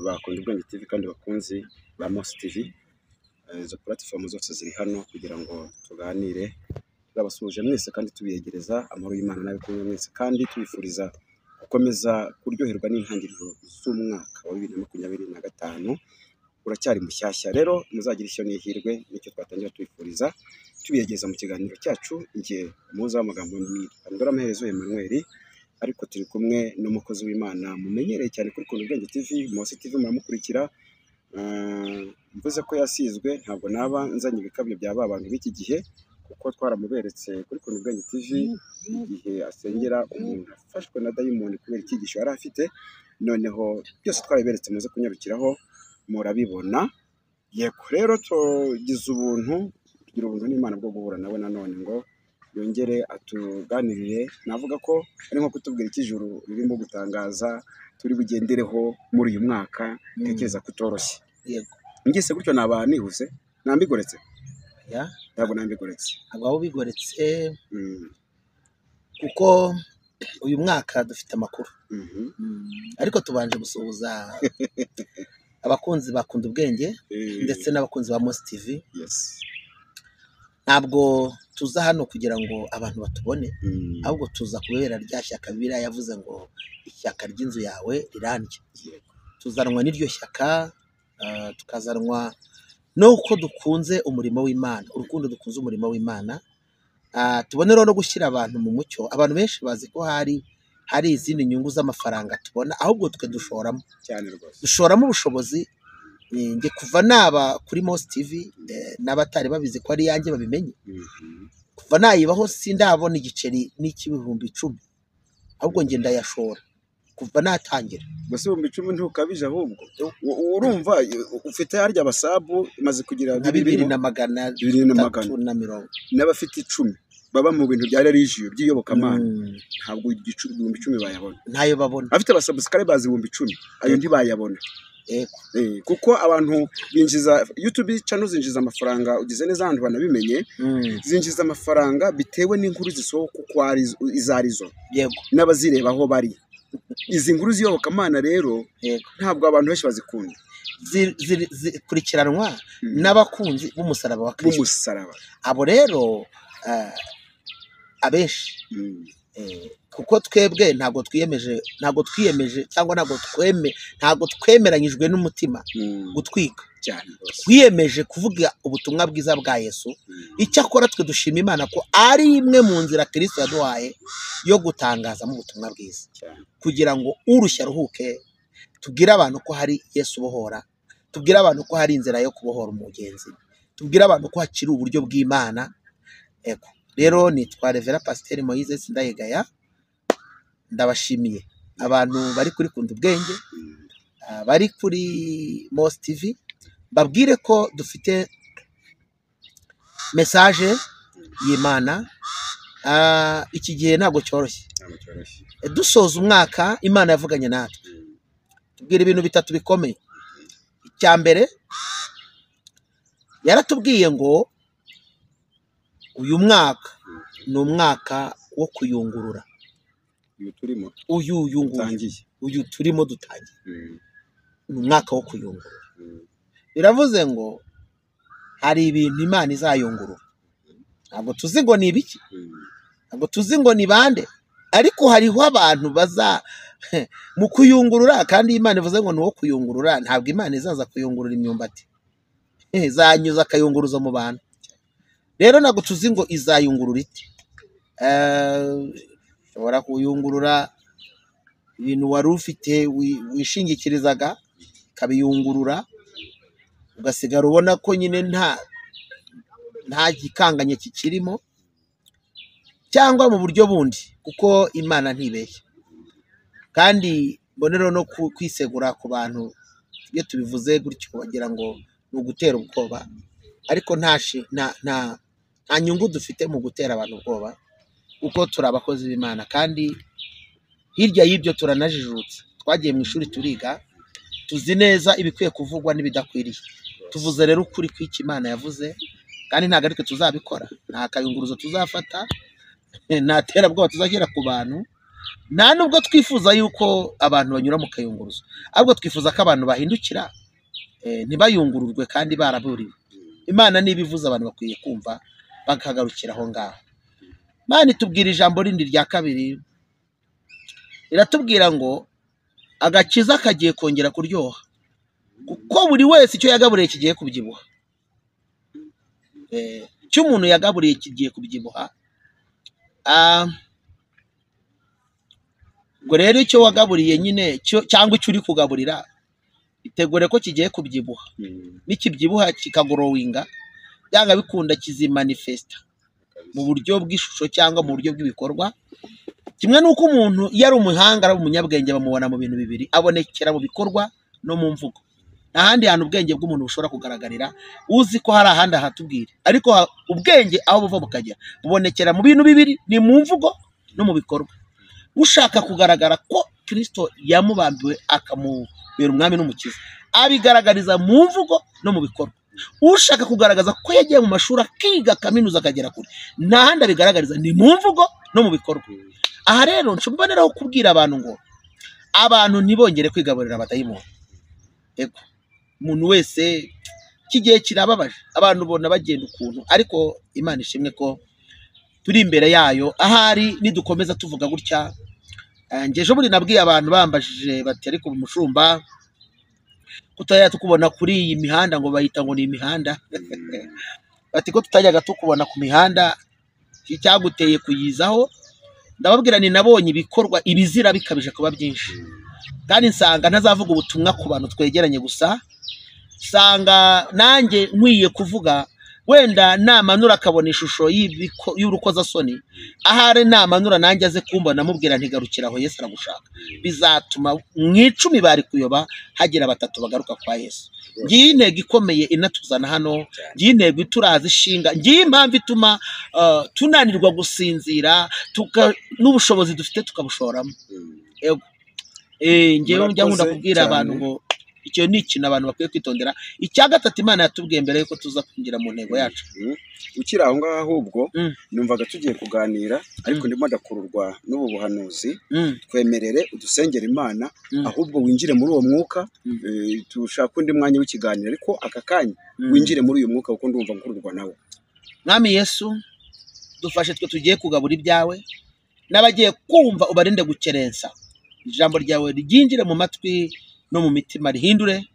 Bakunda Ubwenge TV kandi bakunzi ba Mos TV. Izo platform zose ziri hano kugira ngo tuganire. Turabasuhuje mwese kandi tubiyegereza amahoro y'Imana n'abe kumwe mwese, kandi tubifuriza gukomeza kuryoherwa n'intangiriro z'umwaka wa 2025. Uracyari mushyashya rero, muzagira ishyo n'ihirwe, nicyo twatangira tubifuriza tubiyegeza mu kiganiro cyacu. Njye umuhuza w'amagambo ni Ndoramaherezo Emmanuel, ariko turi kumwe n'umukozi w'Imana mumenyereye cyane kuri Kunda Ubwenge TV, Mos TV muramukurikira. Mvuze ko yasizwe ntabwo naba nzanye ibikabyo bya ba bantu b'iki gihe, kuko twaramuberetse kuri Kunda Ubwenge TV igihe asengera umuntu afashwe na dayimoni kubera icyigisho yari afite. Noneho byose twarabiberetse, muze kunyarukiraho murabibona. Yego rero tugize ubuntu, tugira ubuntu n'Imana bwo guhura nawe nanone ngo yongere atuganirire. Navuga ko ari nko kutubwira icyo ijuru ririmo gutangaza turi bugendereho muri uyu mwaka. Ntekereza ko utoroshye. Yego. Ngise gutyo naba nihuse, nambigoretse? Ya. Ntabwo nambigoretse. Ntabwo waba ubigoretse, kuko uyu mwaka dufite amakuru. Ariko tubanje gusuhuza abakunzi ba Kunda Ubwenge ndetse n'abakunzi ba Mos TV. Yes. Ntabwo tuza hano kugira ngo abantu batubone, ahubwo tuza kubera rya shyaka Bibiliya yavuze ngo ishyaka ry'inzu yawe rirandya. Yego. Tuzanwa n'iryo shyaka, tukazanwa n'uko dukunze umurimo w'Imana, urukundo dukunze umurimo w'Imana. Tubone rero no gushyira abantu mu mucyo. Abantu benshi bazi ko hari izindi nyungu z'amafaranga tubona, ahubwo twe dushoramo cyane rwose, dushoramo ubushobozi. Njye kuva naba kuri Mos TV, n'abatari babizi ko ari yanjye babimenye, kuva nayibaho sindabona igiceri n'icy'ibihumbi 10, ahubwo njye ndayashora kuva natangira. Gusa 10,000 ntukabije, ahubwo urumva ufite harya abasabu imaze kugira nka 2,320. 2,200 n'abafite 10 baba mu bintu bya religion by'iyobokamana, ntabwo 10,000 bayabona. Ntayo babona. Afite abasubscribers 10,000 ayo ntibayabona. Yego. Kuko abantu binjiza YouTube channel zinjiza amafaranga, ugize neza abantu banabimenye, zinjiza amafaranga bitewe n'inkuru zisohoka uko ari izo arizo. Yego. N'abazireba aho bari. Izi nkuru z'iyobokamana rero Yego. ntabwo abantu benshi bazikunda. Zikurikiranwa n'abakunzi b'umusaraba wa Kristo. B'umusaraba. Abo rero abenshi kuko twebwe ntabwo twiyemeje, cyangwa ntabwo twemeranyijwe n'umutima gutwika cyane rwose. Twiyemeje kuvuga ubutumwa bwiza bwa Yesu. Icyakora twe dushima Imana ko ari imwe mu nzira Kristo yaduhaye yo gutangazamo ubutumwa bwiza, kugira ngo urushya aruhuke, tubwire abantu ko hari Yesu ubohora, tubwire abantu ko hari inzira yo kubohora umugenzi, tubwire abantu ko hakiri uburyo bw'Imana. Ego. Rero nitwa Revera Pasiteri Moise Sindayigaya, ndabashimiye abantu bari kuri Kunda Ubwenge, bari kuri Mos TV, mbabwire ko dufite message y'Imana. Iki gihe ntabwo cyoroshye. Dusoza umwaka Imana yavuganye natwe, tubwira ibintu bitatu bikomeye. Icya mbere, yaratubwiye ngo uyu mwaka ni umwaka wo kuyungurura. Uyu turimo dutangiye ni umwaka wo kuyungurura. Biravuze ngo hari ibintu Imana izayungurura. Ntabwo tuzi ngo ni ibiki, ntabwo tuzi ngo ni bande, ariko hariho abantu baza mu kuyungurura. Kandi Imana ivuze ngo ni uwo kuyungurura, ntabwo Imana izaza kuyungurura imyumbati, izanyuza akayunguruza mu bantu. Rero ntabwo tuzi ngo izayungurura ite. Ushobora kuyungurura ibintu wari ufite wishingikirizaga, ikabiyungurura, ugasigara ubona ko nyine nta gikanganye kikirimo, cyangwa mu buryo bundi, kuko Imana ntibeshya. Kandi mbonero no kwisegura ku bantu iyo tubivuze gutyo bagira ngo ni ugutera ubwoba, ariko nta nyungu dufite mu gutera abantu ubwoba, kuko turi abakozi b'Imana. Kandi hirya y'ibyo turanajijutse, twagiye mu ishuri turiga, tuzi neza ibikwiye kuvugwa n'ibidakwiriye. Tuvuze rero ukuri kw'icyo Imana yavuze, kandi ntabwo ariko tuzabikora, nta kayunguruzo tuzafata, nta terabwoba tuzashyira ku bantu. Nta nubwo twifuza yuko abantu banyura mu kayunguruzo, ahubwo twifuza ko abantu bahindukira ntibayungururwe kandi baraburiwe. Imana niba ivuze abantu bakwiye kumva bakagarukira aho ngaho. Imana itubwira ijambo rindi rya kabiri, iratubwira ngo agakiza kagiye kongera kuryoha, kuko buri wese icyo yagaburiye kigiye kubyibuha. Icyo umuntu yagaburiye kigiye kubyibuha. Ubwo rero icyo wagaburiye nyine cyangwa icyo uri kugaburira, itegure ko kigiye kubyibuha. Nikibyibuha kikagorowinga, byanga bikunda kizimanifesta mu buryo bw'ishusho cyangwa mu buryo bw'ibikorwa. Kimwe n'uko umuntu iyo ari umuhanga ari umunyabwenge bamubona mu bintu bibiri, abonekera mu bikorwa no mu mvugo. Nta handi hantu ubwenge bw'umuntu bushobora kugaragarira, uzi ko hari ahandi ahatubwira, ariko ubwenge aho buva bukagera bubonekera mu bintu bibiri, ni mu mvugo no mu bikorwa. Ushaka kugaragara ko Kristo yamubambiwe akamubera umwami n'umukiza, abigaragariza mu mvugo no mu bikorwa. Ushaka kugaragaza ko yagiye mu mashuri akiga kaminuza akagera kure, nta handi abigaragariza, ni mu mvugo no mu bikorwa. Aha rero mboneraho kubwira abantu ngo abantu ntibongere kwigaburira abadayimoni. Ego, umuntu wese iki gihe kirababaje, abantu ubona bagenda ukuntu, ariko Imana ishimwe ko turi imbere yayo. Ahari nidukomeza tuvuga gutya, njye ejo bundi nabwiye abantu bambajije bati ariko umushumba kutajya tukubona kuri iyi mihanda, ngo bayita ngo ni imihanda, bati ko tutajyaga tukubona ku mihanda, icyaguteye kuyizaho? Ndababwira ni nabonye ibikorwa ibizira bikabije kuba byinshi, kandi nsanga ntazavuga ubutumwa ku bantu twegeranye gusa, nsanga nanjye nkwiye kuvuga wenda namanura akabona ishusho y'urukozasoni, ahari namanura nanjye aze kumbona amubwira ntigarukira aho Yesu aragushaka. Bizatuma mu 10 bari kuyoba hagira 3 bagaruka kwa Yesu. Ngiyi intego ikomeye inatuzana hano, ngiyi intego ituraza ishinga, ngiyi impamvu ituma tunanirwa gusinzira, n'ubushobozi dufite tukabushoramo. Yego, ngewe njya nkunda kubwira abantu ngo icyo ni ikintu abantu bakwiye kwitondera. Icya gatatu Imana yatubwiye mbere yuko tuza kwinjira mu ntego yacu. Ukiri aho ngaho ahubwo numvaga tugiye kuganira, ariko ndimo ndakururwa n'ubu buhanuzi. Twemerere udusengere Imana, ahubwo winjire muri uwo mwuka, tushaka undi mwanya w'ikiganiro, ariko aka kanya winjire muri uyu mwuka kuko ndumva nkururwa nawo. Mwami Yesu, dufashe twe tugiye kugabura ibyawe, n'abagiye kumva ubarinde gukerensa. Ijambo ryawe ryinjire mu matwi no mu mitima, rihindure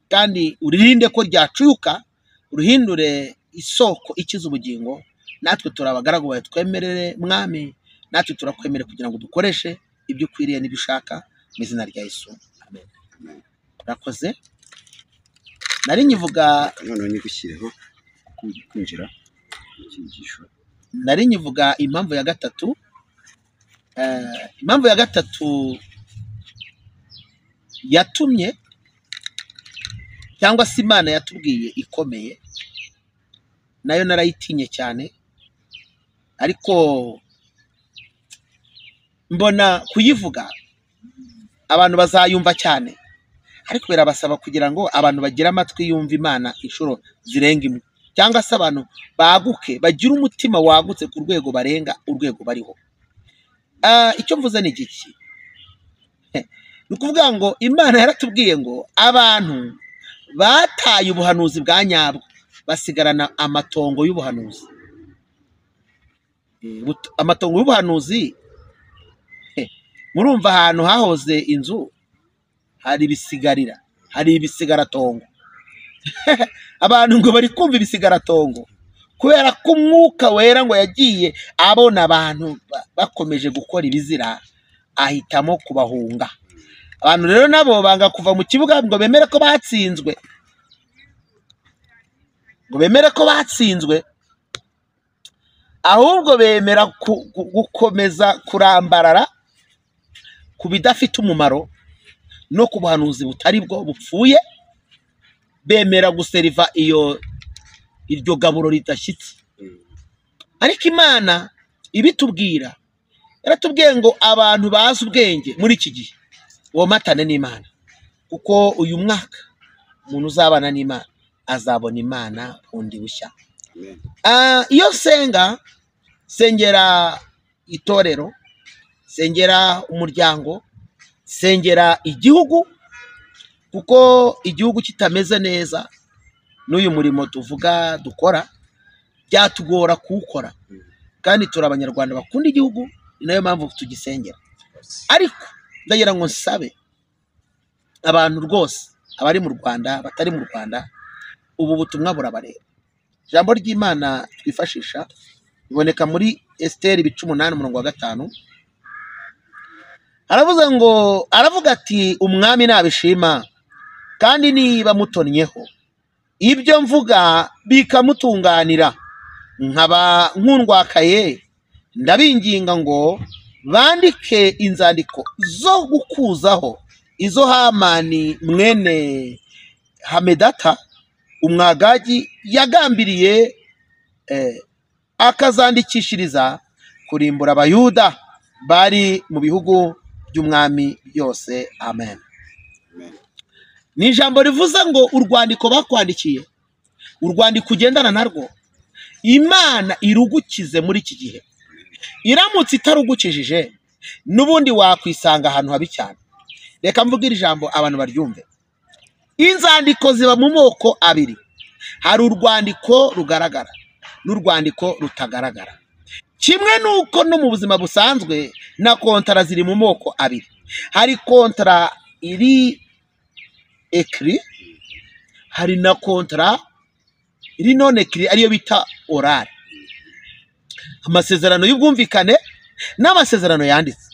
kandi uririnde ko ryacuyuka, urihindure isoko ikiza ubugingo. Natwe turabagaragu bawe, twemerere Mwami, natwe turakwemere kugira ngo dukoreshe ibyo ukwiriye n'ibyo ushaka, mu izina rya Yesu, amen. Urakoze. Nari nyivuga noneho nyigushyireho kwinjira mu cyigisho. Nari nyivuga impamvu ya gatatu. Impamvu ya gatatu yatumye cyangwa se Imana yatubwiye ikomeye, nayo narayitinye cyane, ariko mbona kuyivuga abantu bazayumva cyane, ariko birabasaba kugira ngo abantu bagire amatwi yumva Imana inshuro zirenga imwe, cyangwa se abantu baguke bagire umutima wagutse ku rwego barenga urwego bariho. Icyo mvuze ni iki? Ni ukuvuga ngo Imana yaratubwiye ngo abantu bataye ubuhanuzi bwa nyabwo basigarana amatongo y'ubuhanuzi. Amatongo y'ubuhanuzi, murumva ahantu hahoze inzu hari ibisigarira, hari ibisigaratongo. Abantu ngo bari kumva ibisigaratongo kubera ko umwuka wera ngo yagiye abona abantu bakomeje gukora ibizira, ahitamo kubahunga. Abantu rero nabo banga kuva mu kibuga ngo bemere ko batsinzwe, ngo bemere ko batsinzwe, ahubwo bemera gukomeza kurambarara ku bidafite umumaro no ku buhanuzi butari bwo bupfuye, bemera guseriva iyo iryo gaburo ridashyitse. Ariko Imana ibitubwira, yaratubwiye ngo abantu bazi ubwenge muri iki gihe womatane n'Imana, kuko uyu mwaka umuntu uzabana n'Imana azabona Imana bundi bushya. Iyo nsenga, sengera itorero, Sengera umuryango, sengera igihugu, kuko igihugu kitameze neza n'uyu murimo tuvuga dukora byatugora kuwukora, kandi turi abanyarwanda bakunda igihugu, ni nayo mpamvu tugisengera. Ariko ndagira ngo nsabe abantu rwose, abari mu Rwanda, batari mu Rwanda, ubu butumwa burabareba. Ijambo ry'Imana twifashisha riboneka muri Esiteri ibice 8 umurongo wa 5. Aravuze ngo, aravuga ati umwami nabishima kandi niba mutonnyeho ibyo mvuga bikamutunganira, nkaba nkundwakaye, ndabinginga ngo bandike inzandiko zo gukuzaho izo Hamani mwene Hamedata umwagagi yagambiriye, akazandikishiriza kurimbura abayuda bari mu bihugu by'umwami byose. Amen. Ni ijambo rivuze ngo urwandiko bakwandikiye, urwandiko ugendana narwo, Imana irugukize muri iki gihe. Iramutse itarugukijije, n'ubundi wakwisanga ahantu habi cyane. Reka mvuge iri jambo abantu baryumve. Inzandiko ziba mu moko abiri. Hari urwandiko rugaragara n'urwandiko rutagaragara. Kimwe nuko no mu buzima busanzwe na kontara ziri mu moko abiri. Hari kontara iri écrit, hari na kontara iri non écrit, ariyo bita oral. Amasezerano y'ubwumvikane n'amasezerano yanditse.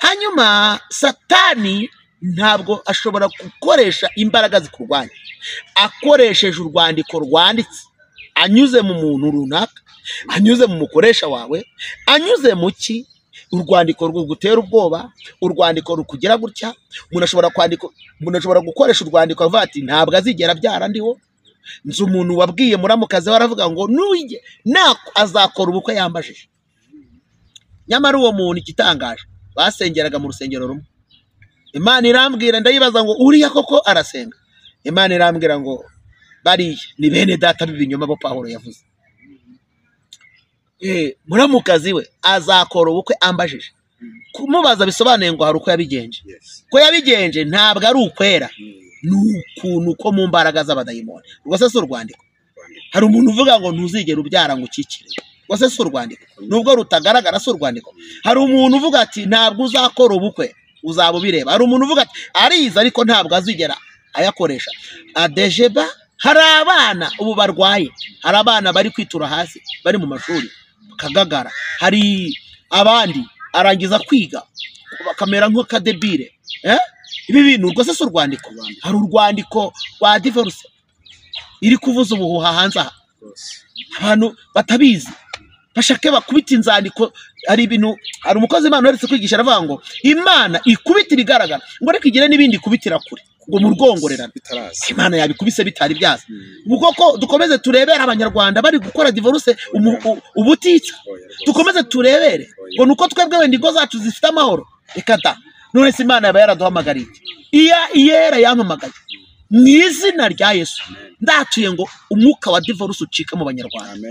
Hanyuma Satani ntabwo ashobora gukoresha imbaraga zikurwanya akoresheje urwandiko rwanditse, anyuze mu muntu runaka, anyuze mu mukoresha wawe, anyuze mu ki, urwandiko rugutera ubwoba, urwandiko rukugira gutya. Umuntu ashobora kwandika, umuntu ashobora gukoresha urwandiko avuga ati ntabwo azigera abyara ndiho. Nzi umuntu wabwiye muramukazi we aravuga ngo nujye azakora ubukwe yambajije. Nyamara uwo muntu igitangaje basengeraga mu rusengero rumwe. Imana irambwira, ndayibaza ngo uriya koko arasenga? Imana irambwira ngo bariya ni bene data b'ibinyoma bo Pawulo yavuze. Muramukazi we azakora ubukwe ambajije. Kumubaza bisobanuye ngo hari uko yabigenje. Ko yabigenje ntabwo ari ukwera, ni ukuntu ko mu mbaraga z'abadayimoni. Rwose si urwandiko. Hari umuntu uvuga ngo ntuzigere ubyara ngo ukikire. Rwose si urwandiko. Nubwo rutagaragara si urwandiko. Hari umuntu uvuga ati ntabwo uzakora ubukwe, uzaba ubireba. Hari umuntu uvuga ati arize ariko ntabwo azigera ayakoresha. Adejeba, hari abana ubu barwaye, hari abana bari kwitura hasi bari mu mashuri bakagagara, hari abandi arangiza kwiga bakamera nk'akadebire. Ibi bintu rwose si urwandiko. Hari urwandiko rwa divorce iri kuvuza ubuhuha hanze aha, abantu batabizi bashake bakubita inzandiko. Hari ibintu, hari umukozi Imana uherutse kwigisha aravuga ngo Imana ikubita ibigaragara, ngo ariko igire n'ibindi ikubitira kure, ngo mu rwongorerano. Imana yabikubise bitari byaza. Ubwo ko dukomeze turebere abanyarwanda bari gukora divorce ubutitsa, dukomeze turebere ngo nuko twebwe wenda ingo zacu zifite amahoro. Reka da, none se Imana yaba yaraduhamagariye iki? Iya iyera yampamagaye mu izina rya Yesu, ndatuye ngo umwuka wa divorce ucike mu banyarwanda,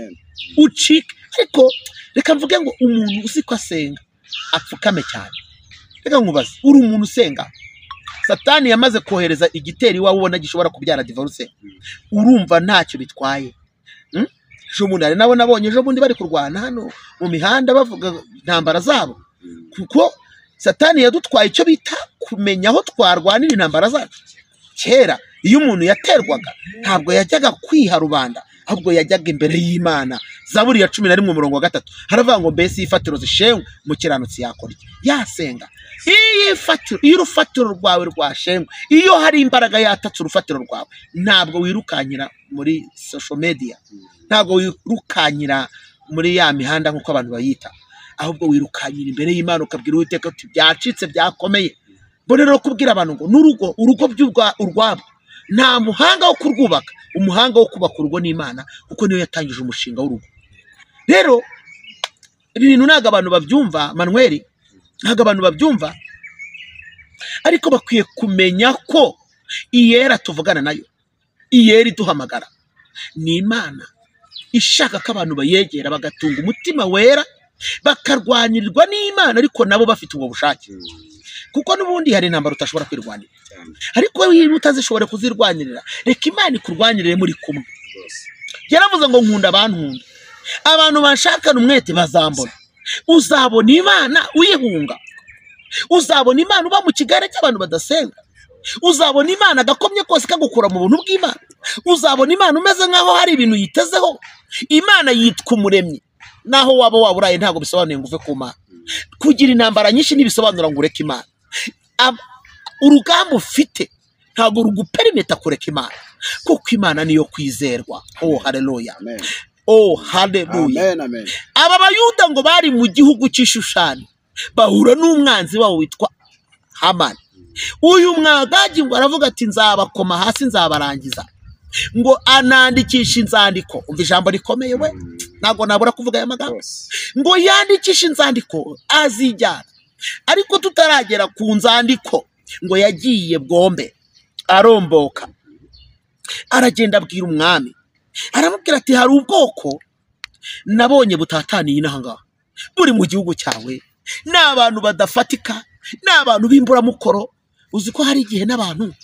ucike. Ariko reka mvuge ngo umuntu uzi ko asenga apfukame cyane. Reka nkubaze, uri umuntu usenga, Satani yamaze kohereza igitero iwawe ubona gishobora kubyara divorce, urumva ntacyo bitwaye. Ejo bundi hari nabo nabonye ejo bundi bari kurwana hano mu mihanda bavuga intambara zabo, kuko Satani yadutwaye icyo bita kumenya aho twarwanira intambara zacu. Kera iyo umuntu yaterwaga ntabwo yajyaga kwiha rubanda, ahubwo yajyaga imbere y'Imana. Zaburi ya 11 umurongo wa 3 haravuga ngo mbese ifatiro zishenywe umukiranutsi yakora iki? Yasenga. Iyo urufatiro rwawe rwashenywe, iyo hari imbaraga yatatse urufatiro rwawe, ntabwo wirukanyira muri social media, ntabwo wirukanyira muri ya mihanda nk'uko abantu bayita, ahubwo wirukanyira imbere y'Imana ukabwira Uwiteka uti byacitse byakomeye. Mbone rero kubwira abantu ngo n'urugo, urugo urwabo nta muhanga wo kurwubaka, umuhanga wo kubaka urugo ni Imana, kuko niyo yatangije umushinga w'urugo. Rero ibi bintu ntabwo abantu babyumva, Manuel, ntabwo abantu babyumva, ariko bakwiye kumenya ko iyera tuvugana nayo, iyera iduhamagara, ni Imana ishaka ko abantu bayegera bagatunga umutima wera, Bakarwanirwa n'Imana ariko nabo bafite ubwo bushake. Kuko n'ubundi hari intambara utashobora kwirwanira. Ariko iyo utazishobora kuzirwanirira, reka Imana ikurwanirire muri kumwe. Yaravuze ngo nkunda abankunda. Abantu bashakana umwete bazambona. Uzabona Imana uyihunga. Uzabona Imana uba mu kigare cy'abantu badasenga. Uzabona Imana agakomye kose kagukura mu buntu bw'Imana. Uzabona Imana umeze nkaho hari ibintu yitezeho. Imana yitwa umuremyi. Naho waba waburaye ntabwo bisobanuye ngo uve ku Mana. Kugira intambara nyinshi ntibisobanura ngo ureke Imana. Urugamba ufite ntabwo ruguperimeta kureka Imana, kuko Imana niyo kwizerwa. Oh haleluya, oh haleluya. Aba Bayuda ngo bari mu gihugu cy'Ishushani bahura n'umwanzi wabo witwa Hamani. Uyu mwagagi ngo aravuga ati nzabakoma hasi nzabarangiza. Ngo anandikisha inzandiko. Umva ijambo rikomeye we, ntabwo nabura kuvuga aya magambo. Ngo yandikisha inzandiko azijyana. Ariko tutaragera ku nzandiko, ngo yagiye bwombe aromboka, aragenda abwira umwami, aramubwira ati hari ubwoko nabonye butataniye inaha ngaha, buri mu gihugu cyawe, ni abantu badafatika, ni abantu b'imburamukoro. Uzi ko hari igihe n'abantu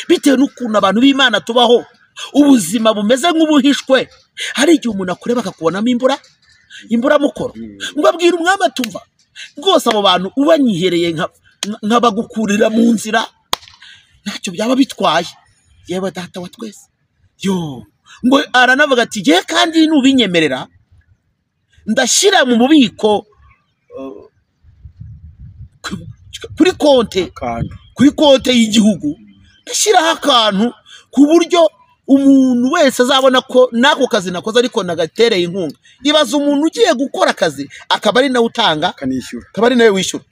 bitewe n'ukuntu abantu b'Imana tubaho ubuzima bumeze nk'ubuhishwe, hari igihe umuntu akureba akakubonamo imburamukoro. Ngo abwira umwami atumva rwose abo bantu ubanyihereye nkabagukurira mu nzira ntacyo byaba bitwaye, yewe data wa twese. Yo ngo aranavuga ati ye kandi nubinyemerera ndashyira mu bubiko kuri konte, kuri konte y'igihugu ndashyiraho akantu ku buryo umuntu wese azabona ko nako kazi nakoze ariko nagatereye inkunga. Ibaza umuntu ugiye gukora akazi akaba ari nawe utanga, akaba ari nawe wishyura.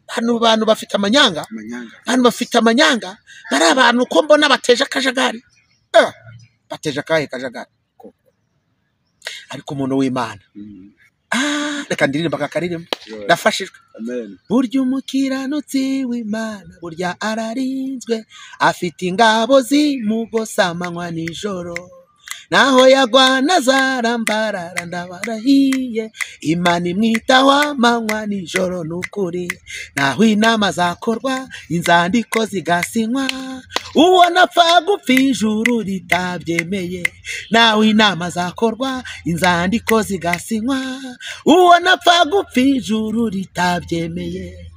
Hano bantu bafite amanyanga, hano bafite amanyanga, bari abantu ko mbona bateje akajagari. Bateje akahe kajagari? Ariko umuntu w'Imana, reka ndirimba akakaririmbo, ndafashijwe. Burya umukiranutsi w'Imana burya ararinzwe, afite ingabo zimugosa amanywa nijoro, naho yagwa nazarambarara ndabarahiye, Imana imwitaho amanywa nijoro n'ukuri, naho inama zakorwa inzandiko zigasinywa, uwo napfa gupfa ijuru ritabyemeye, naho inama zakorwa inzandiko zigasinywa, uwo napfa gupfa ijuru ritabyemeye,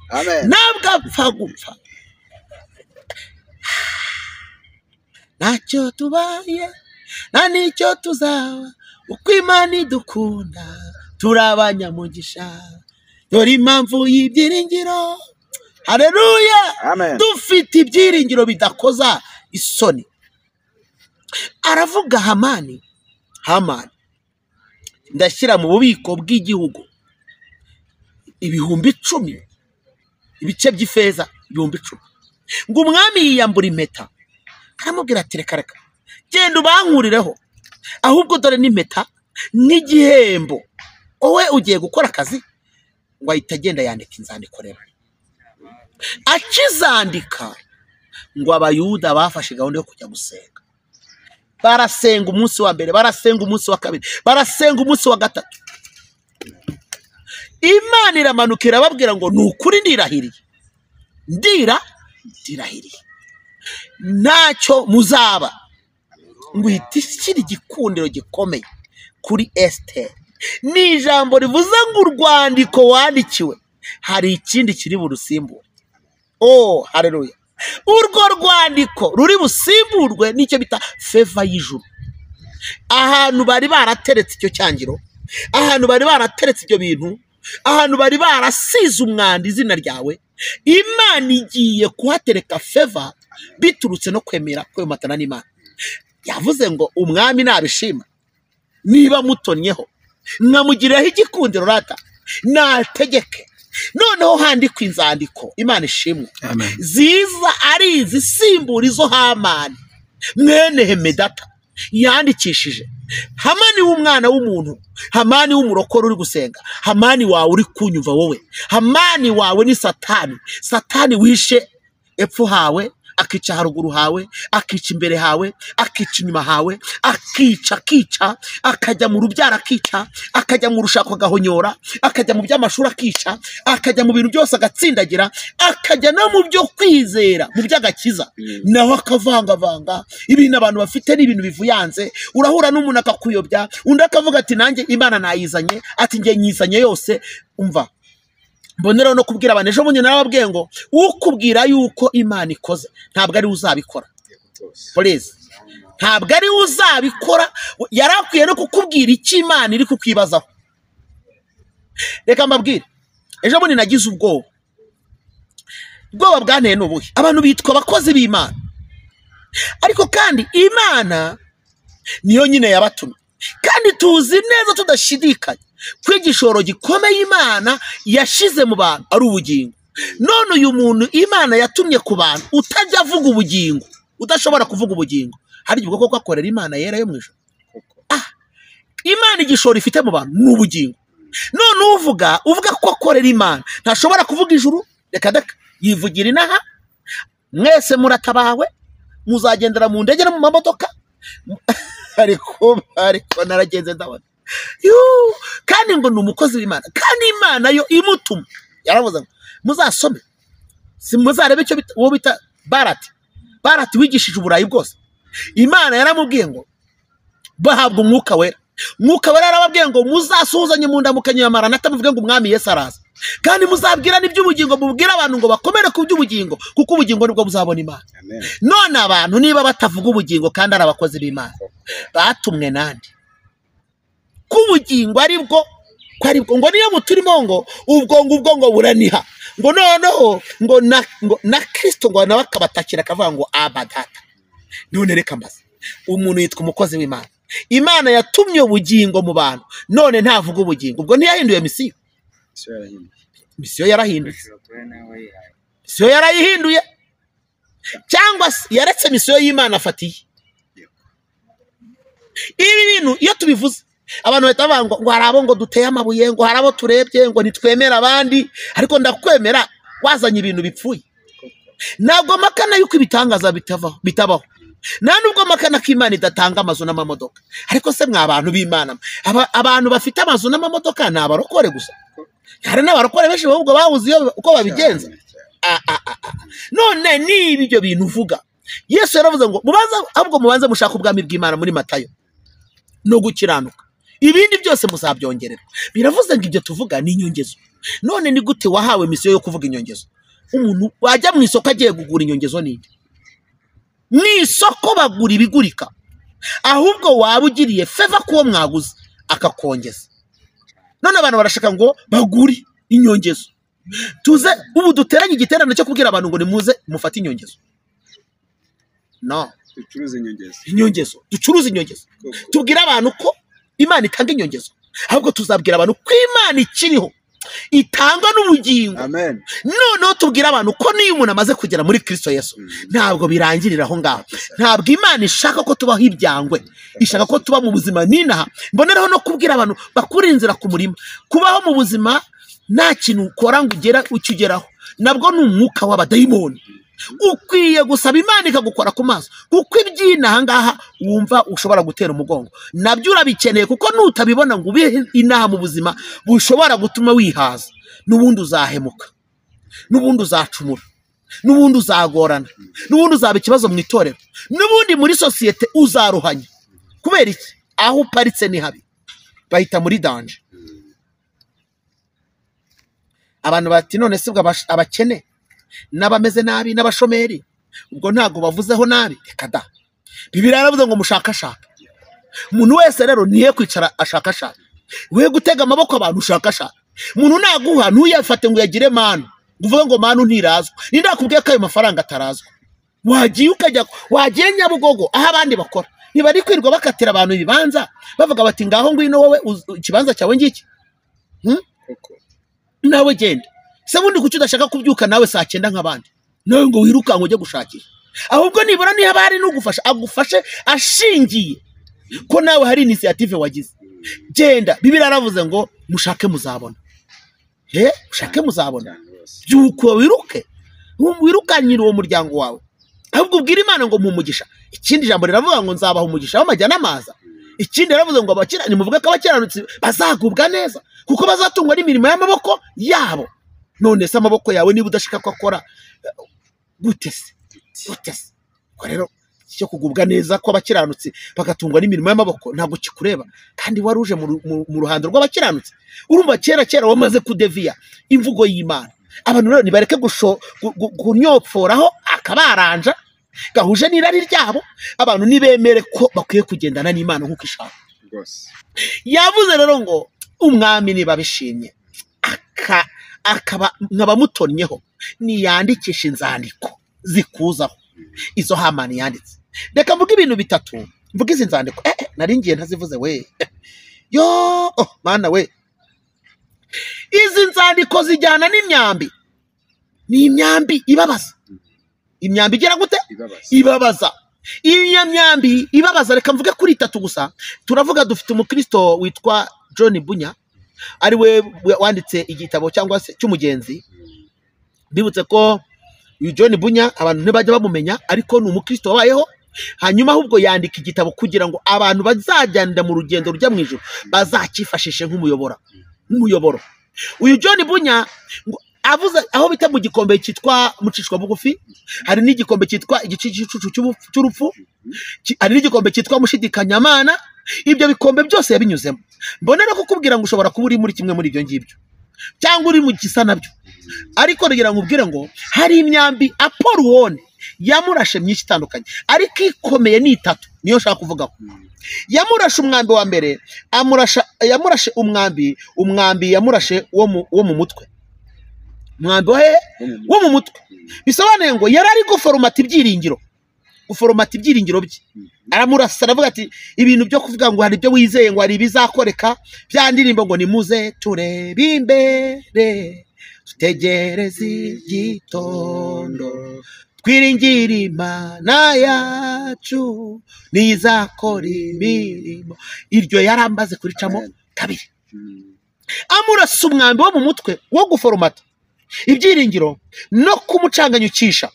ntabwo apfa gupfa. Ntacyo tubaye nta n'icyo tuzaba, uko Imana idukunda turabanyamugisha, dore impamvu y'ibyiringiro. Haleluya, dufite ibyiringiro bidakoza isoni. Aravuga Hamani, Hamani ndashyira mu bubiko bw'igihugu 10,000 ibice by'ifeza 10,000. Ngo umwami yiyambura impeta, aramubwira ati reka reka genda ubankurireho, ahubwo dore n'impeta n'igihembo, wowe ugiye gukora akazi. Ngo ahita agenda yandika inzandiko. Rero akizandika ngo Abayuda bafashe gahunda yo kujya gusenga. Barasenga umunsi wa mbere, barasenga umunsi wa kabiri, barasenga umunsi wa gatatu. Imana iramanuka irababwira ngo ni ukuri ndirahiriye, ndirahiriye ntacyo muzaba. Ngo ihita ishyira igikundiro gikomeye kuri Esiteri. Ni ijambo rivuze ngo urwandiko wandikiwe hari ikindi kiri burusimbure. Oh haleluya, urwo rwandiko ruri busimburwe n'icyo bita feva y'ijuru. Ahantu bari barateretse icyo cyangiro, ahantu bari barateretse ibyo bintu, ahantu bari barasize umwanda izina ryawe, Imana igiye kuhatereka feva biturutse no kwemera kwematana n'Imana. Yavuze ngo umwami nabishima, niba mutonnyeho nkamugiriraho igikundiro rata nategeke. Noneho handikwa inzandiko, Imana ishimwe, ziza ari izisimbura izo Hamani mwene Hemedata yandikishije. Hamani w'umwana w'umuntu, Hamani w'umurokore uri gusenga, Hamani wawe uri kunyumva wowe, Hamani wawe ni Satani. Satani wishe epfo hawe akica haruguru hawe, akica imbere hawe, akica inyuma hawe, akica akica, akajya mu rubyaro akica, akajya mu rushako agahonyora, akajya mu by'amashuri akica, akajya mu bintu byose agatsindagira, akajya no mu byo kwizera, mu by'agakiza naho akavangavanga. Ibintu abantu bafite ni ibintu bivuyanze. Urahura n'umuntu akakuyobya, undi akavuga ati nanjye Imana nayizanye, ati njye nyizanye yose. Umva, mboneraho no kubwira abantu, ejo bundi narababwiye ngo ukubwira yuko Imana ikoze ntabwo ari uzabikora. Please, ntabwo ari uzabikora. Yarakwiye no kukubwira icyo Imana iri kukwibazaho. Reka mbabwire, ejo bundi nagize ubwoba. Ubwoba bwanteye ni ubuhe? Abantu bitwa abakozi b'Imana, ariko kandi Imana niyo nyine yabatumye, kandi tuzi neza tudashidikanya ko igishoro gikomeye Imana yashize mu bantu ari ubugingo. None uyu muntu Imana yatumye ku bantu utajya avuga ubugingo, udashobora kuvuga ubugingo, hari igihe koko akorera Imana yera yo mu ijuru. Imana igishoro ifite mu bantu ni ubugingo. None uvuga ko akorera Imana ntashobora kuvuga ijuru, reka deka, yivugira inaha. Mwese muratabawe, muzagendera mu ndege no mu mamodoka. Ariko naragenze ndabona kandi ngo ni umukozi w'Imana, kandi Imana yo imutuma. Yaravuze ngo muzasome, si muzarebe icyo uwo bita Barati wigishije uburayi bwose. Imana yaramubwiye ngo bahabwa umwuka wera. Umwuka wera yarababwiye ngo muzasuhuzanye mu ndamukanyo ya Maranatha, muvuge ngo umwami Yesu araza, kandi muzabwira n'iby'ubugingo, mubwire abantu ngo bakomere ku by'ubugingo, kuko ubugingo nibwo buzabona Imana. None abantu niba batavuga ubugingo kandi ari abakozi b'Imana, batumwe nande? Ko ubugingo aribwo, ko aribwo ngo niyo muturimo ngo ubwo ngubwo ngo buraniha, ngo noneho ngo na Kristo ngo nawe akabatakira akavuga ngo Aba Data. None reka mbaze, umuntu yitwa umukozi w'Imana, Imana yatumye ubugingo mu bantu, none ntavuga ubugingo, ubwo ntiyahinduye misiyo? Misiyo yarahindutse, misiyo yarayihinduye, cyangwa se yaretse misiyo y'Imana afatiye. Ibi bintu iyo tubivuze abantu bahita bavuga ngo hari abo ngo duteye amabuye, ngo hari abo turebye, ngo ntitwemera abandi. Ariko ndakwemera wazanye ibintu bipfuye. Ntabwo makana yuko ibitangaza bitabaho, nta nubwo makana ko Imana idatanga amazu n'amamodoka. Ariko se mwa bantu b'Imana, abantu bafite amazu n'amamodoka ni abarokore gusa? Hari n'abarokore benshi ahubwo babuze uko babigenza. None niba ibyo bintu uvuga, Yesu yaravuze ngo mubanze, ahubwo mubanze mushaka ubwami bw'Imana muri Matayo no gukiranuka, ibindi byose muzabyongererwa. Biravuze ngo ibyo tuvuga ni inyongezo. None ni gute wahawe misiyo yo kuvuga inyongezo? Umuntu wajya mu isoko agiye kugura inyongezo ninde? Mu isoko bagura ibigurika, ahubwo waba ugiriye feva kuwo mwaguze akakongeza. None abantu barashaka ngo bagure inyongezo. Tuze ubu duteranye igiterane cyo kubwira abantu ngo nimuze mufate inyongezo. No, ducuruze inyongezo. Inyongezo, ducuruze inyongezo. Tubwira abantu ko Imana itanga inyongezo, ahubwo tuzabwira abantu ko Imana ikiriho itanga n'ubugingo. Amen. Noneho tubwira abantu ko niyo umuntu amaze kugera muri Kristo Yesu ntabwo birangirira aho ngaho. Ntabwo Imana ishaka ko tubaho ibyangwe, ishaka ko tuba mu buzima ninaha. Mboneraho no kubwira abantu bakura inzira ku murima, kubaho mu buzima nta kintu ukora ngo ugera ukigeraho, nabwo ni umwuka w'abadayimoni. Ukwiye gusaba Imana ikagukora ku maso, kuko iby'inaha ngaha wumva ushobora gutera umugongo nabyo urabikeneye, kuko nutabibona ngo ube inaha mu buzima bushobora gutuma wihaza, n'ubundi uzahemuka, n'ubundi uzacumura, n'ubundi uzagorana, n'ubundi uzaba ikibazo mu itorero, n'ubundi muri sosiyete uzaruhanya. Kubera iki? Aho uparitse ni habi, bahita muri danger. Abantu bati none se ubwo abakene n'abameze nabi n'abashomeri ubwo ntabwo bavuzeho nabi? Reka da, Bibiliya yaravuze ngo mushakashake. Umuntu wese rero niye kwicara ashakashaka, we gutega amaboko abantu ushakashaka. Umuntu naguha ntuyafate ngo uyagire manu, ngo uvuge ngo manu ntirazwa. Ninde akubwiye ko ayo mafaranga atarazwa? Wagiye ukajya, wagiye Nyabugogo aho abandi bakora, ntibari kwirwa bakatira abantu ibibanza bavuga bati ngaho ngwino wowe ikibanza cyawe ngiki, nawe genda. Se bundi kuki udashaka kubyuka nawe saa 9 nk'abandi, nawe ngo wirukanke ujye gushakisha? Ahubwo nibura niba hari n'ugufasha agufashe ashingiye ko nawe hari initiative wagize. Genda, Bibiliya yaravuze ngo mushake muzabona. Mushake muzabona. Byuko wiruke, wirukanyira uwo muryango wawe. Ahubwo ubwira Imana ngo mumugisha. Ikindi jambo riravuga ngo nzabaha umugisha w'amajya n'amaza. Ikindi yaravuze ngo abakirani, muvuga ko abakiranutsi bazagubwa neza kuko bazatungwa n'imirimo y'amaboko yabo. None se amaboko yawe niba udashaka ko akora gute se? Gute se? Ubwo rero cyo kugubwa neza kw'abakiranutsi bagatungwa n'imirimo y'amaboko ntabwo kikureba, kandi wari uje mu ruhando rw'abakiranutsi. Urumva kera kera wamaze kudeviya imvugo y'Imana. Abantu rero nibareke kunyopforaho akabaranja gahuje n'irari ryabo. Abantu nibemere ko bakwiye kugendana n'Imana nk'uko ishaka. Yavuze rero ngo umwami niba bishimye akaba nk'abamutonnyeho, niyandikisha inzandiko zikuzaho izo Hamani yanditse. Reka mvuge ibintu bitatu, mvuge izi nzandiko. Nari ngiye ntazivuze we. Yo, oh, mana we. Izi nzandiko zijyana n'imyambi. Ni imyambi ibabaza. Imyambi igira gute? Ibabaza. Iyo myambi ibabaza, reka mvuge kuri itatu gusa. Turavuga dufite umukristo witwa John Bunya, ari we wanditse igitabo cyangwa se cy'umugenzi. Bibutse ko uyu John Bunya abantu ntibajya bamumenya, ariko ni umukristo wabayeho. Hanyuma ahubwo yandika igitabo kugira ngo abantu bazajyana mu rugendo rujya mu ijuru bazakifashishe nk'umuyoboro. Uyu John Bunya avuze aho bita mu gikombe cyitwa mucishwa bugufi, hari n'igikombe cyitwa igicucu cy'urupfu, hari n'igikombe cyitwa mushidikanyamana. Ibyo bikombe byose yabinyuzemo. Mbonera kukubwira ngo ushobora kuba uri muri kimwe muri ibyo ngibyo cyangwa uri mu gisa nabyo, ariko ndagira ngo ubwire ngo hari imyambi Apollon yamurashe myinshi itandukanye, ariko ikomeye ni itatu niyo nshaka kuvugaho. Yamurashe umwambi wa mbere, yamurashe umwambi yamurashe wo mu mutwe. Umwambi wo mu mutwe bisobanuye ngo yari ari guforomata ibyiringiro, guforomata ibyiringiro bye. Aramurasa aravuga ati ibintu byo kuvuga ngo hari ibyo wizeye ngo hari ibizakoreka, bya ndirimbo ngo nimuze turebe imbere tutegereze igitondo twiringire Imana yacu nizakora imirimo. Iryo yarambaze kuricamo kabiri. Amurasa umwambi wo mu mutwe wo guforomata ibyiringiro no kumucanganyukisha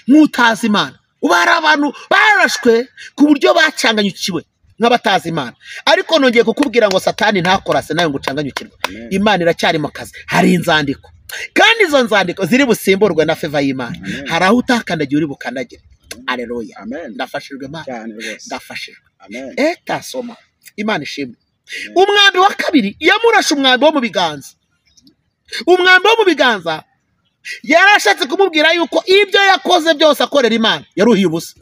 nk'utazi Imana. Ubu hari abantu barashwe ku buryo bacanganyukiwe nk'abatazi Imana, ariko nongeye kukubwira ngo Satani ntakorase nawe ngo ucanganyukirwe. Imana iracyari mu kazi. Hari inzandiko, kandi izo nzandiko ziri busimburwe na feva y'Imana. Hari aho utakandagiye uri bukandagire. Haleluya. Ndafashijwe Imana, ndafashijwe. Etasoma Imana ishimwe. Umwambi wa kabiri yamurashe umwambi wo mu biganza. Umwambi wo mu biganza yarashatse kumubwira yuko ibyo yakoze byose akorera Imana yaruhiye ubusa.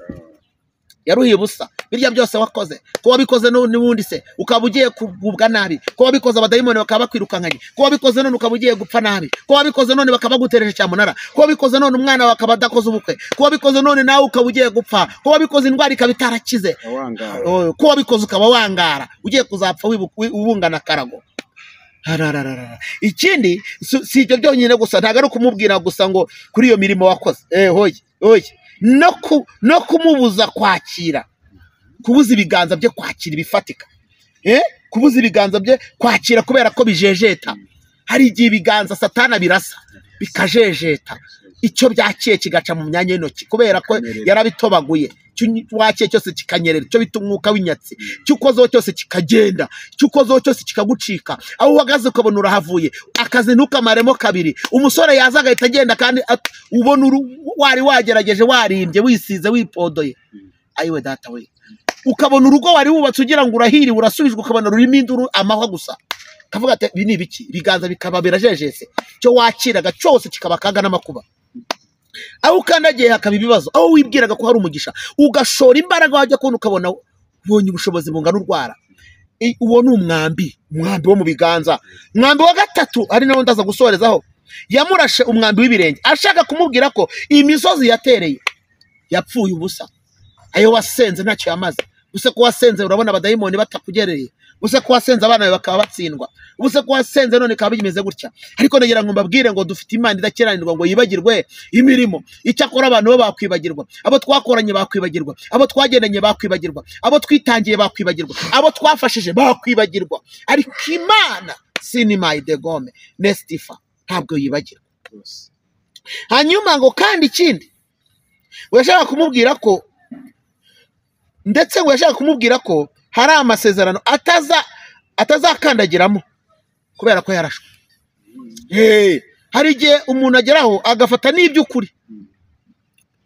Yaruhiye ubusa. Birya byose wakoze, ko wabikoze n'ubundi se ukaba ugiye kugubwa nabi, ko wabikoze abadayimoni bakaba bakwirukankanye, ko wabikoze none ukaba ugiye gupfa nabi, ko wabikoze none bakaba bagutereje cyamunara, ko wabikoze none umwana wawe akaba adakoze ubukwe, ko wabikoze none nawe ukaba ugiye gupfa, ko wabikoze indwara ikaba itarakize, ko wabikoze ukaba wangara ugiye kuzapfa wibungana karago. Ikindi si ibyo byonyine gusa, ntabwo ari ukumubwira gusa ngo kuri iyo mirimo wakoze, hoye hoye, no kumubuza kwakira, kubuza ibiganza bye kwakira ibifatika, kubuza ibiganza bye kwakira kubera ko bijejeta. Hari igihe ibiganza Satana birasa bikajejeta, icyo byakiye kigaca mu myanya y'intoki kubera ko yarabitobaguye. Icyo wakiye cyose kikanyerera, icyo bita umwuka w'inyatsi, icyo ukozeho cyose kikagenda, icyo ukozeho cyose kikagucika. Aho uhagaze ukabona urahavuye, akazi ntukamaremo kabiri. Umusore yaza agahita agenda, kandi ubona wari wagerageje, warimbye, wisize, wipodoye. Ayiwe data we, ukabona urugo wari wubatse ugira ngo urahiriwe, urasubijwe, ukabona rurimo induru, amahwa gusa. Kavuga ati ibi ni ibiki? Ibiganza bikaba birajejese, icyo wakiraga cyose kikaba akaga n'amakuba. Aho ukandagiye hakaba ibibazo, aho wibwiraga ko hari umugisha ugashora imbaraga wajya kubona ukabona ubonye ubushobozi bungana urwara. Uwo ni umwambi, umwambi wo mu biganza. Umwambi wa gatatu ari nawo ndaza gusorezaho, yamurashe umwambi w'ibirenge ashaka kumubwira ko imisozi yatereye yapfuye ubusa, ayo wasenze ntacyo yamaze. Ubuse ko wasenze urabona abadayimoni batakugereye, ubuse ko wasenze abana bawe bakaba batsindwa, ubuse ko wasenze none kaba bimeze gutya. Ariko nagira ngo mbabwire ngo dufite Imana idakiranirwa ngo yibagirwe imirimo. Icyakora abantu bo bakwibagirwa, abo twakoranye bakwibagirwa, abo twagendanye bakwibagirwa, abo twitangiye bakwibagirwa, abo twafashije bakwibagirwa, ariko Imana sinimayi de gome nestifa ntabwo yibagirwa. Hanyuma ngo kandi ikindi Ngo yashaka kumubwira ko ndetse ngo yashaka kumubwira ko hari amasezerano atazakandagiramo kubera ko yarashwe. Hari igihe umuntu ageraho agafata n'iby'ukuri.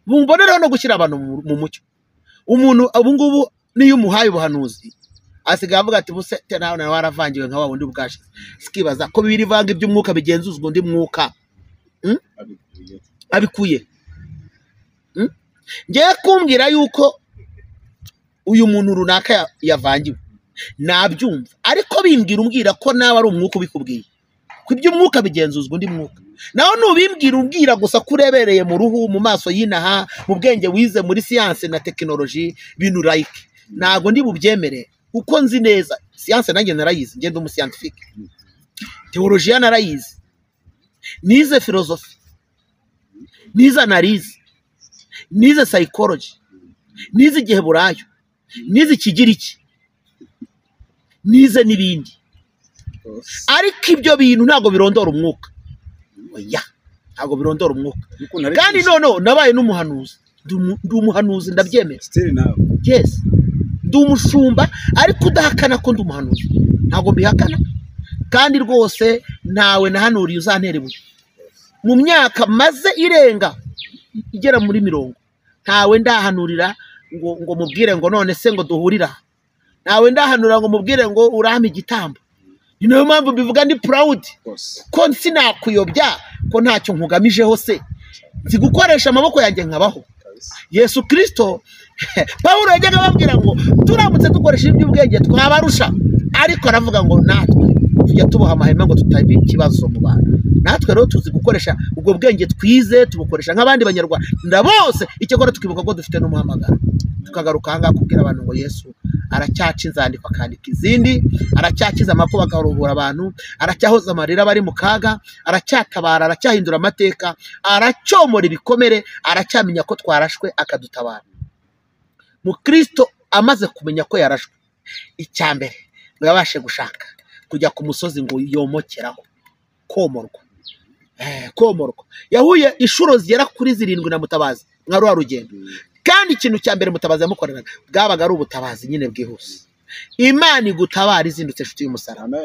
Mumbonereho no gushyira abantu mu mucyo. Umuntu ubu ngubu niyo umuhaye ubuhanuzi asigaye avuga ati buse nawe nawe waravangiwe nka wa wundi bwashize. Sikibaza ko bibiri vanga iby'umwuka bigenzuzwa undi mwuka. Abikuye. Ngiye kumbwira yuko uyu muntu runaka yavangiwe nabyumva, ariko bimbwira umbwira ko nawe ari umwuka ubikubwiye, ko iby'umwuka bigenzuzwa undi mwuka. Nawe nubimbwira umbwira gusa ko urebereye mu ruhu, mu maso y'inaha, mu bwenge wize muri siyanse na tekinoloji, bintu like ntago ndi bubyemere, kuko nzi neza siyanse nanjye narayizi, ngenda umuscientifique, teolojiya narayizi, nize filozofi, nize analize, nize psychology, nize igiheburayo, nize ikigiriki, nize n'ibindi. Ariko ibyo bintu ntabwo birondora umwuka. Oya, ntabwo birondora umwuka. Kandi noneho nabaye n'umuhanuzi, ndi umuhanuzi ndabyemera. Yes, ndi umushumba ariko udahakana ko ndi umuhanuzi, ntabwo mbihakana. Kandi rwose ntawe nahanuriye uzantera ibuye. Mu myaka maze irenga igera muri 40, ntawe ndahanurira ngo mubwire ngo none se ngo duhurira. Ntawe ndahanurira ngo mubwire ngo urampe igitambo. Ni nayo mpamvu mbivuga ndi proud ko sinakuyobya, ko ntacyo nkugamijeho se, nzi gukoresha amaboko yanjye nkabaho. Yesu Kristo, Pawulo yajyaga ababwira ngo turamutse dukoresha iby'ubwenge twabarusha, ariko aravuga ngo natwe tujya tuboha amahema ngo tutabe ikibazo mu bantu. Natwe rero tuzi gukoresha ubwo bwenge twize, tubukoresha nk'abandi banyarwanda bose, icyakora tukibuka ko dufite n'umuhamagaro. Tukagaruka aha ngaha kubwira abantu ngo Yesu aracyaca inzandiko akandika izindi, aracyakiza amakuba akaruhura abantu, aracyahoza amarira abari mu kaga, aracyatabara, aracyahindura amateka, aracyomora ibikomere, aracyamenya ko twarashwe akadutabara. Mukristo amaze kumenya ko yarashwe, icya mbere ngo yabashe gushaka kujya ku musozi ngo yomokeraho, komorwa. Komorwa. Yahuye inshuro zigera kuri 7 na Mutabazi nka rwa rugendo. Kandi ikintu cya mbere Mutabazi yamukoreraga bwabaga ari ubutabazi nyine bwihuse. Imana igutabara izindutse inshuti y'umusaraba.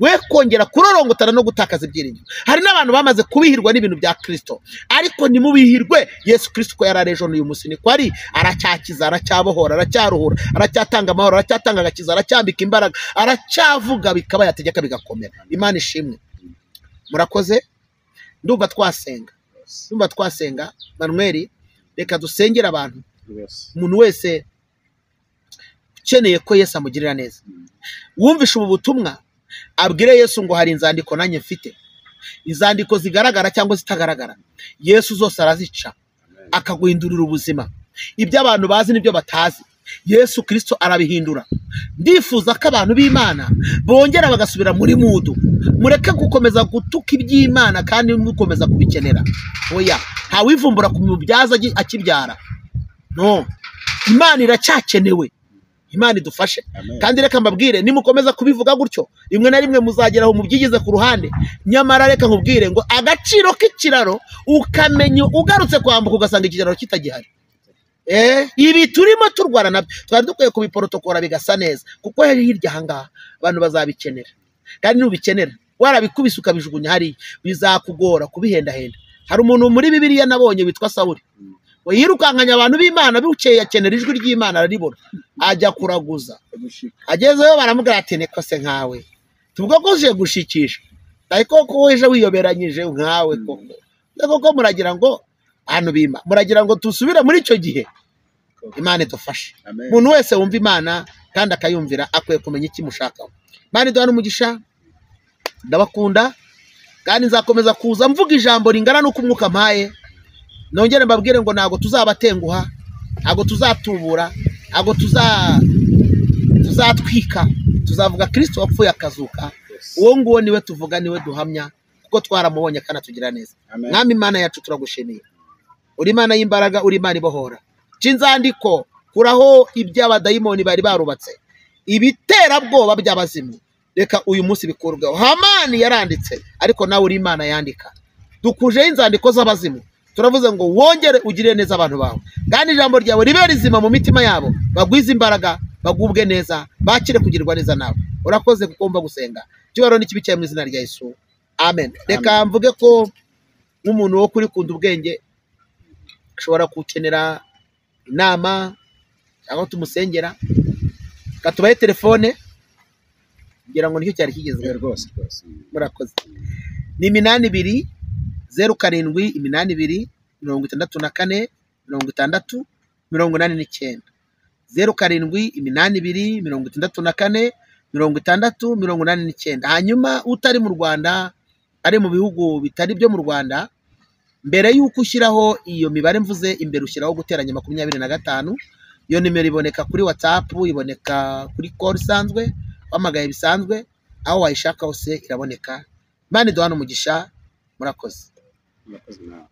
We kongera kurorongotana no gutakaza ibyiringiro. Hari n'abantu bamaze kubihirwa n'ibintu bya Kristo, ariko ntimubihirwe. Yesu Kristo ko yari ejo n'uyu munsi niko ari, aracyakiza, aracyabohora, aracyaruhura, aracyatanga amahoro, aracyatanga agakiza, aracyambika imbaraga, aracyavuga bikaba yategeka bigakomera. Imana ishimwe. Murakoze. Ndumva twasenga. Ndumva twasenga. Manuel, reka dusengere abantu. Umuntu wese ukeneye ko Yesu amugirira neza, wumvishe ubu butumwa, abwire Yesu ngo hari inzandiko nanjye mfite, inzandiko zigaragara cyangwa zitagaragara, Yesu zose arazica akaguhindurira ubuzima. Ibyo abantu bazi n'ibyo batazi, Yesu Kristo arabihindura. Ndifuza ko abantu b'Imana bongera bagasubira muri mudu. Mureke gukomeza gutuka iby'Imana kandi mukomeza kubikenera. Oya, ntawivumbura ku mubyaza akibyara. No, Imana iracyakenewe. Imana idufashe. Kandi reka mbabwire, nimukomeza kubivuga gutyo, rimwe na rimwe muzageraho mubyigize ku ruhande. Nyamara reka nkubwire ngo agaciro k'ikiraro ukamenya ugarutse kwambuka ugasanga ikiraro kitagihari. Ibi turimo turwana nabyo twari dukwiye kubiporotokora bigasa neza, kuko hirya aha ngaha abantu bazabikenera. Kandi nubikenera warabikubise ukabijugunya hariya, bizakugora kubihendahenda. Hari umuntu muri Bibiliya nabonye witwa Sawuli, we yirukankanya abantu b'Imana, bukeye akenera ijwi ry'Imana araribona, ajya kuraguza. Agezeyo baramubwira ati niko se nkawe tuvuga ko uje gushikisha, ariko ko uje wiyoberanyije nkawe koko. Koko muragira ngo ahantu bima, muragira ngo tusubire muri icyo gihe. Imana idufashe. Umuntu wese wumva Imana kandi akayumvira akwiye kumenya ikimushakaho. Imana iduhane umugisha. Ndabakunda kandi nzakomeza kuza mvuga ijambo ringana n'uko umwuka mpaye. Nongere mbabwire ngo ntabwo tuzabatenguha, ntabwo tuzatubura, ntabwo tuzatwika, tuzavuga Kristo wapfuye akazuka. Uwo nguwo niwe tuvuga, niwe duhamya, kuko twaramubonye kandi atugira neza. Mwami Imana yacu turagushimiye. Uri Imana y'imbaraga, uri Imana ibohora. Cinzandiko kuraho iby'abadayimoni bari barubatse, ibiterabwoba by'abazimu, reka uyu munsi bikurweho. Hamani yaranditse, ariko nawe uri Imana yandika. Dukujeho inzandiko z'abazimu, Turavuze ngo wongere ugirire neza abantu bawe, kandi ijambo ryawe ribe rizima mu mitima yabo, bagwize imbaraga, bagubwe neza, bakire kugirirwa neza nawe. Urakoze kuko wumva gusenga. Icyubahiro n'ikibi cyawe mu izina rya Yesu, amen. Reka mvuge ko nk'umuntu wo kuri Kunda Ubwenge ashobora gukenera inama cyangwa tumusengera, reka tubahe telefone kugira ngo nicyo cyari kigezweho. Rwose rwose. Murakoze. Ni 82 07 82 64 60 89, 07 82 64 60 89. Hanyuma utari mu Rwanda, ari mu bihugu bitari byo mu Rwanda, mbere y'uko ushyiraho iyo mibare mvuze imbere, ushyiraho guteranya 25. Iyo nimero iboneka kuri WhatsApp, iboneka kuri call isanzwe, wahamagaye bisanzwe, aho wayishaka hose iraboneka. Imana iduhane umugisha, murakoze. Murakoze nawe.